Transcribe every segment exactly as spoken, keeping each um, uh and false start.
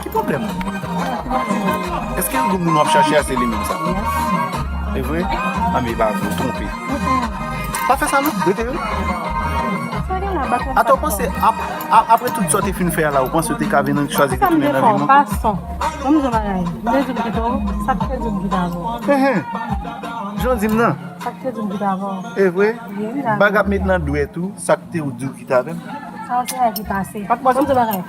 Ki pwoblèm ou? Èske yon moun w ap chache a se li menm sa? E vre? A, men e pa vre, ou twonpe. Pa fè sa non, rete yo. Atò, w panse ap- ap- apre tout sa w te fin fè a la, ou panse w te ka vin chwazi retounen nan vi m ankò? Sa m te fè w pa son. Ban m di w bagay. M te di w pito, sa k te di m ki ta bon. Enhen. Jan w di m nan. Sa k te di m ki ta bon. E vre? Wi, m ta bon. Bagay ap met nan dwèt ou, sa k te ou di w ki ta bon. Sa se bagay ki pase. Ban m di w bagay.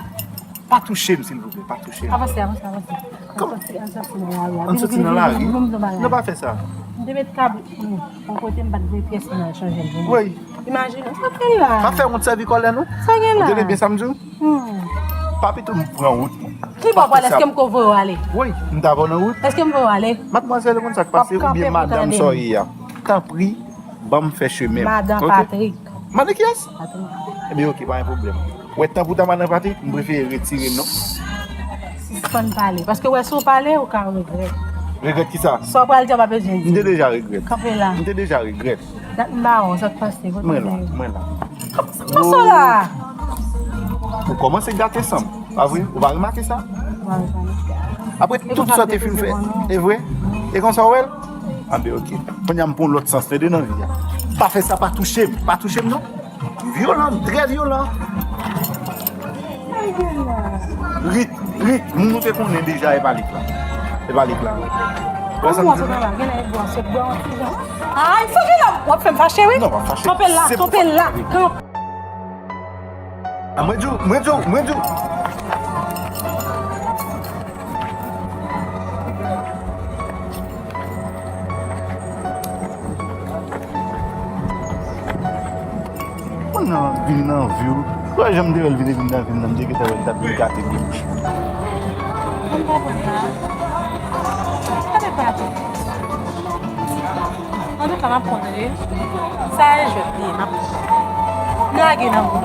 Pa touche m, silvouplè, pa touche m. Avanse, avanse, avanse. Kòman? Ann soti, ann soti nan lari a. Ann soti nan lari? Vin, vin, vin, vin, vin, vin. Non, pa fè sa. M te met kabrit pou nou. Yon kote m pa t vle pyès moun al chanje l pou nou. Wi. Imajine w, sa k gen la? Pa fè wont sèvi kòlè non. Sa gen la? Ou tande byen sa m di w? Hmm. Pa pito m pran wout non. Ki bò w prale? Èske m ko voye w ale? Wi, m ta voye w nan wout. Èske m voye w ale? Madmwazèl, ou konn sa k pase, oubyen madanm sa w ye a. Tanpri, ban m fè chemen m. Madan Patrik. Madan kiyès? Patrik. Ebyen, oke, pa gen pwoblèm. Ou wè, tan pou ta madan Patrik, m prefere retire m non. Sispann pale. Paske w wè, si w pale, ou ka regrèt. Regrèt kisa? Sa w pral di a pa bezwen di. M te deja regrèt. Kanpe la. M te deja regrèt. Dat m ba w, sa k pase? Mwen la, mwen la. Kòman sa w la? Ou kòmanse gate san m, pa vre? Ou pa remake sa? Apre tout sa w te fin fè, e vre? E konsa w wè l? Anben, oke. Kounye a m pran yon lòt sans, tande, nan vi a. Pa fè sa, pa touche m, pa touche m non. Vyolan, trè vyolan. Rit, rit, moun ou te konnen deja, e pa lit la. E pa lit la. Wè sa m di w? Ay, fò gen lòm, w ap fè m fache, wi. Non, w ap fache. Kanpe la, kanpe la, kanpe. A, mwen di w, mwen di w, mwen di w. Mwen nan vin nan vi w. Ou wè jan m te wè l vin, vin nan vi m nan, m te gentan wè l t ap vin gate bouch. Mwen pa konn la. Gade pati. Antouka, m ap kontre. Sa e jwèt li ye, m ap lage nan moun.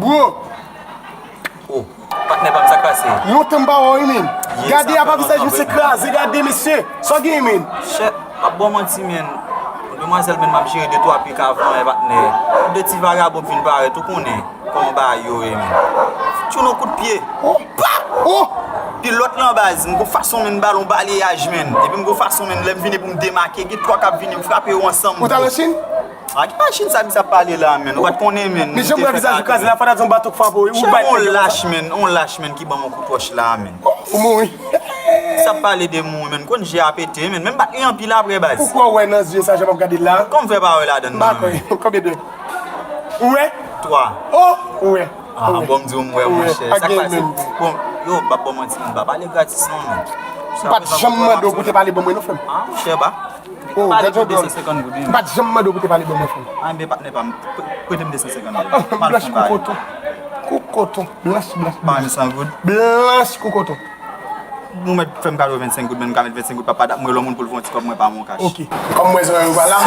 Bro! Oh, patnè pa m, sa k pase? Lontan m pa wè w wi, men. Gade apa vizaj misye kraze, gade mesye. Sa w gen, men? Chè, m ap ba w manti, men. Demwazèl, men, m ap jere de twa pik avan, men, patnè. De ti vagabon k vin parèt, ou konnen kòman bagay yo ye, men. Tchoun yon kout pye. Oh, pa! Oh! Pi lòt lan baz, m gon fason, men, m ba l yon balayaj, men. Epi m gon fason, men, lè m vini pou m demake, gen twa k ap vini, m frape yo ansanm. Ou t al nan Chin? A, ki machin sa misye ap pale la, menn? Ou pa t konnen, menn. Men jan m wè vizaj ou kraze la, fò ta di yon bato k frape w, ou bay nèg yo konsa. Yon lach, menn, yon lach, menn, ki ban m yon kout wòch la, menn. Oh, ou mouri. Sa ap pale de mouri, menn. Konn je a pete, menn. Men m bat li anpil apre, baz. Poukò w wè nan zye sa, jan m ap gade l la? Kòman m fè pa wè ladann nan, menn? M pa kwè. Konbyen dwèt? Ou wè? Twa. Oh, ou wè. Ah, bon, m di w m wè, monchè. Sa k pase? Bon, yo, m p ap ba w manti, menn. M pa pale gratis, non, menn. M pa t janm mande w pou te pale ban mwen, non, frè m. Ah, monchè, ba. Oh, gade yon dwòl. M pa t janm mande w pou te pale ban mwen, frè m. A, enben, patnè pa m, prete m de san senkant goud. Blanch kou koton. Kou koton. Blanch, blanch, blanch. Pa m san goud. Blanch kou koton. Nou mèt fè m katrevensenk goud, men m ka met vennsenk goud, papa, dat m rele yon moun pou l voye yon ti kòb mwen pa m yon kach. Ok. Kòm m wè zòrèy ou pa la,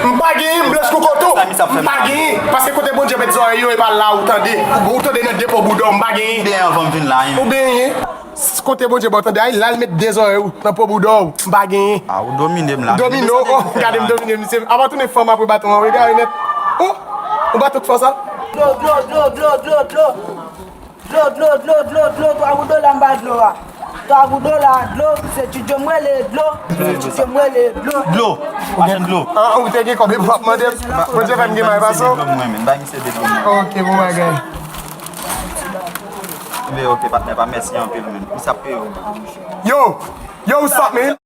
m pa genyen, m blanch kou koton. M pa genyen. Paske kote Bondye met zòrèy yo, e pa la ou tande. Ou tande nan de po bouda w, m pa genyen. Byen anvan m vin la, wi. Ou benyen. Kote Bondye ba w tande a, l al met de zòrèy ou nan po bouda w, m pa genyen. A, ou domine m la. Domine w, oh, gade m domine misye. Apa tounen fanm apre baton an, wi, gade nèt. Oh, yon baton k fè w sa? Dlo, dlo, dlo, dlo, dlo, dlo. Dlo, dlo, dlo, dlo, dlo, twa goud dlo la, m ba dlo a. Kagou dola, dlo, se Ti Djo m rele dlo, se Ti Djo m rele dlo. Dlo, machann dlo. Ah, ou te gen kòb, epi w ap mande m? Bondye fè m gen may pase w. Mwen menm, bay misye de dlo. Ok, bon bagay. Enben, ok, patnè pa, mèsi anpil, men. Misye ap peye w. Yo, yo, what's up, man?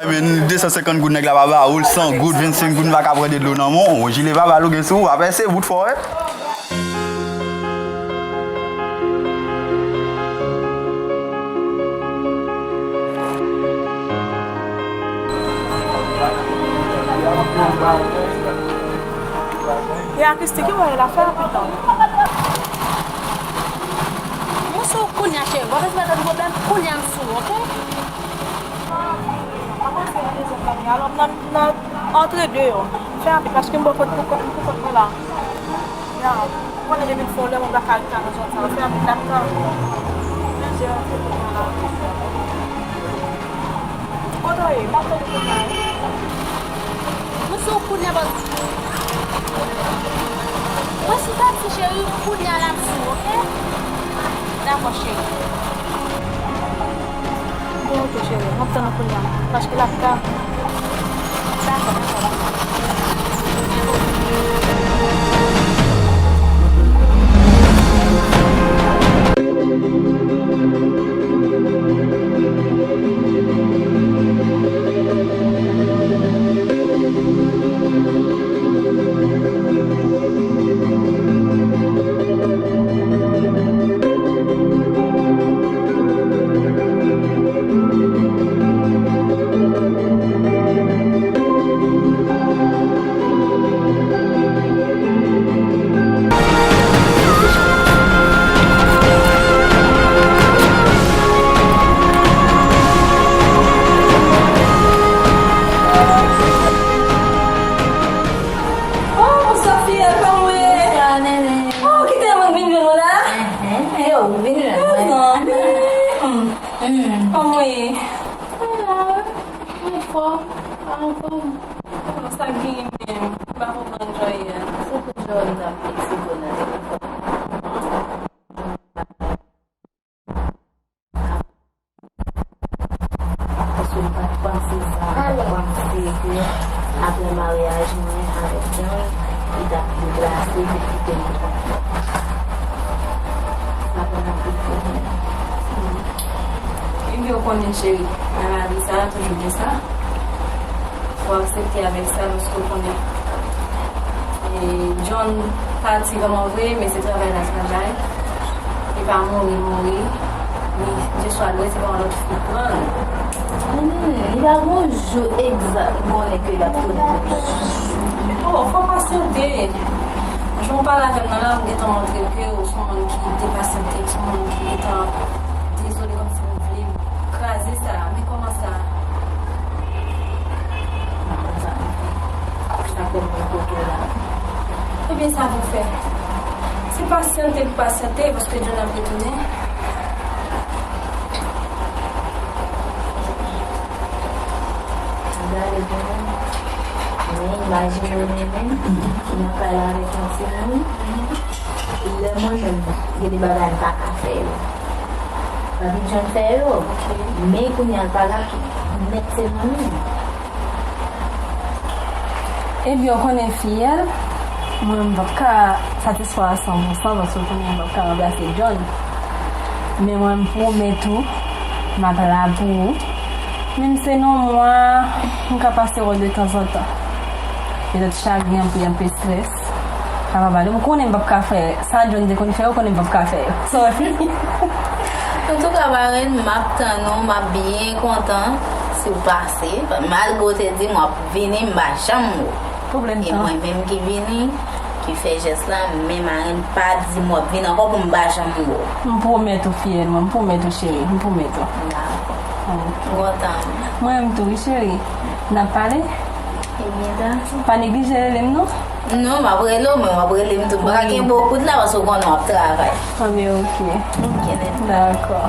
Ebyen, de san senkant goud nèg la pa ba ou l, san goud, vennsenk goud, m pa ka pran de dlo nan men w. Jile pa ba l ou gen sou ou, apre se bout fò, wi. E a Christy, ki wè la fè rapid non. Mwen sou kounye a, cheri. W ap eseye pa gen pwoblèm, kounye a m sou, ok? Alò, m nan, nan antre de yo. Fè rapid, paske m bò kot pou kont, m pou kont mwen la. Ya, ou konnen depi l fè yon lè, mwen pa ka ret la nan zòn sa. Fè rapid la, m nan plizyè antre de yo la. Kote w ye? M ap tande kounye a. Mwen sou kounye a, bòs. Mwen sou taksi, cheri, kounye a la m sou, ok? Dakò, cheri. Bon, ok, cheri. M ap tann ou kounye a. Paske l ap ta. Dakò, dakò, dakò. Oh, bonswa, fiyèl, kòman w ye? Bonswa, nene. Oh, kite mwen vin jwenn ou la. Enhen, e ou vin jwenn mwen. Mezanmi. Mm. Kòman w ye? Sa va, anfòm, anfòm. Kòman sa k genyen menm? M pa konprann jan w ye a. Se pou jan w ap fixe gwo nan telefòn. Paske m pa t panse sa, m pa t panse ke apre maryaj mwen avèk John, li t ap deplase pou kite m trankil. Sa pran anpil pwoblèm. Ebyen, ou konnen, cheri, nan lavi sa, toujou gen sa. Fò w aksepte avèk sa, paske w konnen, e, John pati vrèman vre, men se travay l ap travay. Li pa mouri, mouri. Li, Dye swa lwen, se pa yon lòt fi pran l. Hmm, li pa gon jou egzak m konnen ke l ap tounen. Oh, fò w pasyante. Jan w pale avè m nan la, m gentan montre w ke w se yon moun ki depasyante, w se yon moun ki gentan dezole, kòmsi w vle kraze sa. Men kòman sa? M pa konn sa pou m fè. Sa fè m vin kote w la. Ebyen, sa pou w fè. Se pasyante pou pasyante, paske John ap retounen. Gade pou mwen. Men imajine w, Nene, m ap pale avèk yon timoun. Lè mwen menm, gen de bagay m pa ka fè yo. Papi John fè yo. Men kounye a l pa la tou. Nèt se mwen menm. Ebyen, w konnen, fiyèl, mwen, m p ap ka satisfè w a san pou san, paske w konnen m p ap ka ranplase John. Men mwen, m pwomèt ou, m ap la pou ou. Menm se nan yon mwa, m ka pase wè w de tanzantan. Petèt chagren, anpil, anpil estrès. Sa pa pale. M konnen m p ap ka fè sa John te konn fè yo, konnen m p ap ka fè yo. Sorry. Antouka, marenn, m ap tann ou, m ap byen kontan si w pase. Malgre w te di m w ap vini, m pa janm wè w. Pwoblèm tan. E mwen menm ki vini, ki fè jès la, men marenn pa di m w ap vin ankò pou m pa janm wè w. M pwomèt ou, fiyèl mwen, m pwomèt ou, cheri, m pwomèt ou. Dakò. Wi. M kontan. Mwen menm tou, wi, cheri. N ap pale? Ebyen, dakò. Pa neglije rele m, non? Non, m ap rele w, men w ap rele m tou. M pa ka kenbe w kout la, paske w konnen w ap travay. Anben, ok. Ok, nèt. Dakò.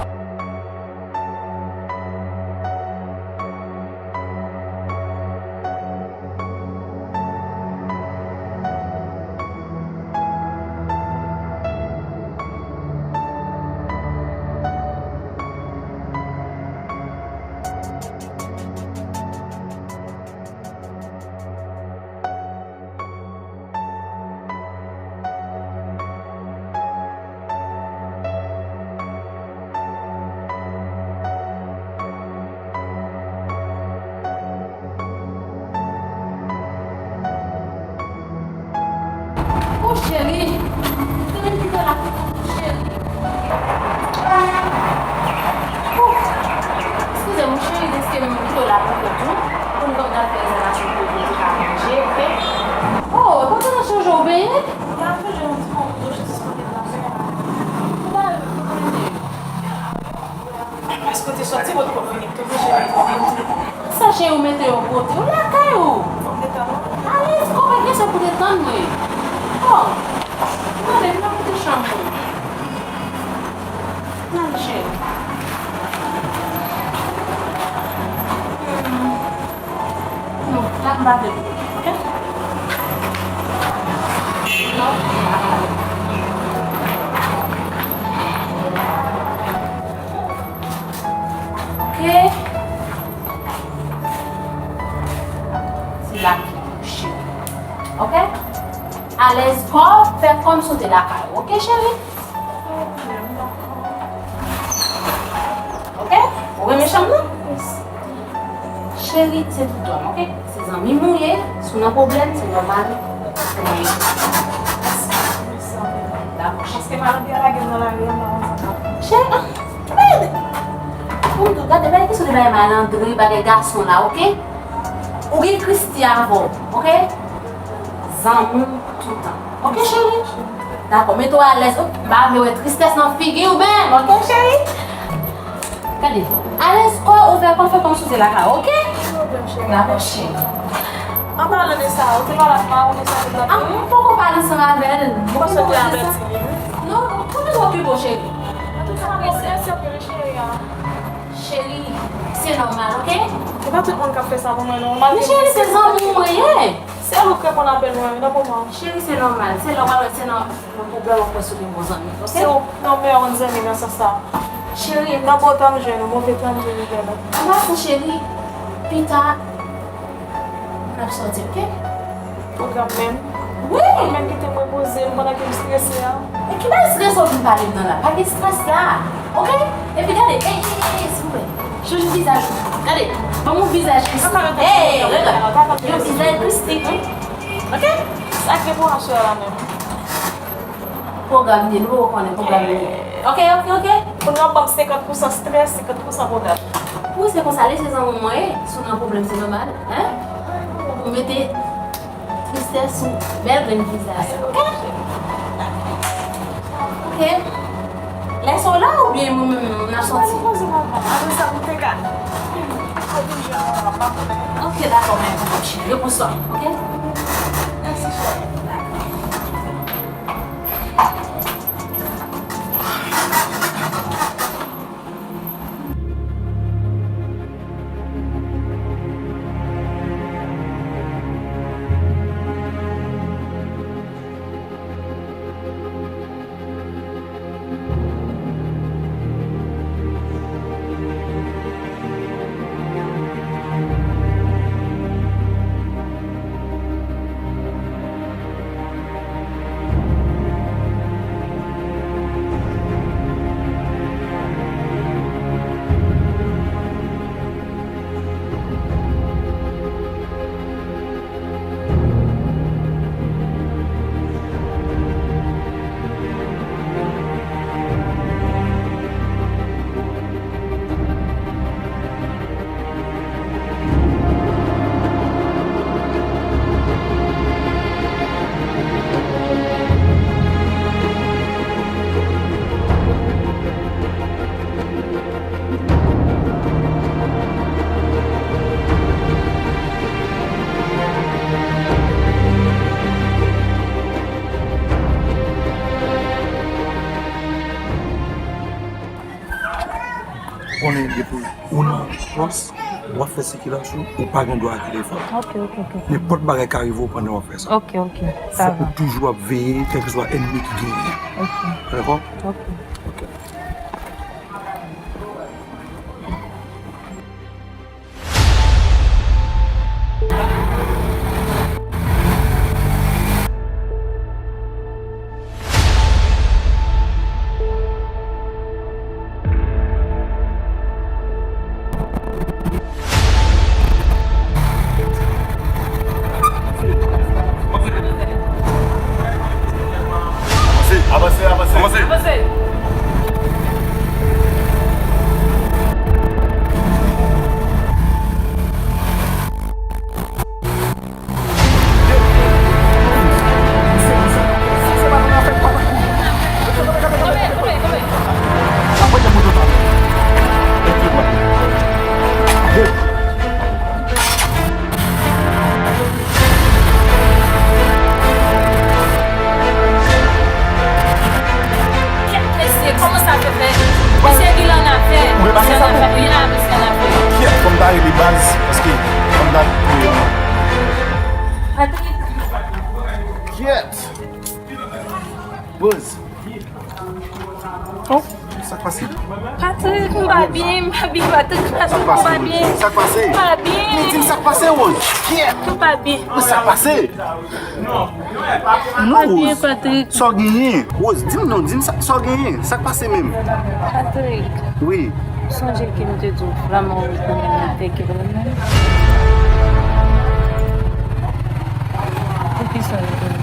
Cheri, ou mete yo kote? Ou lakay ou. Alèz, ou pa gen se pou detann mwen. Oh, mande, vin nan kote chanm ou. Nan, cheri. Non, la m pa vle. Ok? Non. Ok. Se la ki kouche. Ok? Alèz kò, fè kòmsi w te lakay ou. Ok, cheri? Ok? Ou renmen chanm nan? Cheri, se tout dòm, ok? Se zanmi m ou ye, si w nan pwoblèm, se nòmal. Dakò. Paske malandren lage m nan lari a, m pa konn sa m ap fè. Cheri, ah, men, pou m di w, gade, bagay ki sou de bagay malandren, bagay gason la, ok? Ou gen Christie avè w, ok? Zanmi w toutan. Ok, cheri? Dakò, mete w alèz. M pa vle wè tristès nan figi w, men. Ok, cheri? Gade, alèz kò, ouvè kò, fè kòmsi w te lakay ou, ok? Dakò, cheri. An palan de sa, ou te pale ak marenn ou de sa tout la? Ah, m poko pale ansanm avè l. Ou panse w te avèti li, wi? Non, ou bezwen okipe w, cheri. Antouka, mèsi anpil, cheri. Cheri, se nòmal, ok? Se pa tout moun k ap fè sa pou mwen, non. Men cheri, se zanmi w mwen ye. Se ou k konn apèl mwen, wi, nan moman. Cheri, se nòmal. Se lè w pral wè, se nan, nan pwoblèm w ap wè si w gen bon zanmi, ok? Se ou k nan meyè zanmi nan sans sa. Cheri, nan bon tan m jwenn ou, move tan m jwenn ou, bèl. Anpase, cheri, pita, n ap sòti, ok? Pwogram menm. Wi! Ou menm kite m repoze m pandan ke m strese a. E ki bagay strese w vin pale m nan la? Pa gen strès la. Ok? Epi gade, ey, ey, ey, ey, silvouplè. Chanje vizaj ou. Gade, ban m yon vizaj Christie. Ey, regarde. Yon vizaj Christie, wi. Ok? Sa k gen pou aswè a la menm? Pwogram li, nou poko konnen pwogram li. Ok, ok, ok. Pou nou ap ban m senkant pousan strès, senkant pousan pwogram. Wi, se konsa l ye, se zanmi w mwen ye. Si w nan pwoblèm, se nòmal. Hein? Ou mete tristès sou bèl grenn vizaj sa. Ok? Ok. Lèse w la oubyen mwen menm n ap sòti? Apre sa, pou te ka. Ok, dakò, men. Repon swa, ok? Mèsi, cheri. Konnen depi ou nan pòs, w ap fè sikilasyon, ou pa gen dwa ak telefòn. Ok, ok, ok. Nenpòt bagay ka rive w pandan w ap fè sa. Ok, ok. Sa va. Fòk ou toujou ap veye, kèlkeswa ènmi ki genyen. Ok. Dakò? Ok. Ok. Avanse, avanse, avanse. Avanse. Ay, li baz, paske fanm nan. Patrick. Kyèt. Rose. Oh. Sa k pase? Patrick, m pa byen, m pa byen, Patrick, Patrick, m pa byen. Sa k pase? M pa byen. Men di m sa k pase, Rose. Kyèt. M pa byen. Men sa k pase? Non, Rose. Sa w genyen? Rose, di m non, di m sa, sa w genyen. Sa k pase menm? Patrick. Wi. Sonje ke m te di w Flaman Wouj konnen militè ki renmen. Poukisa w te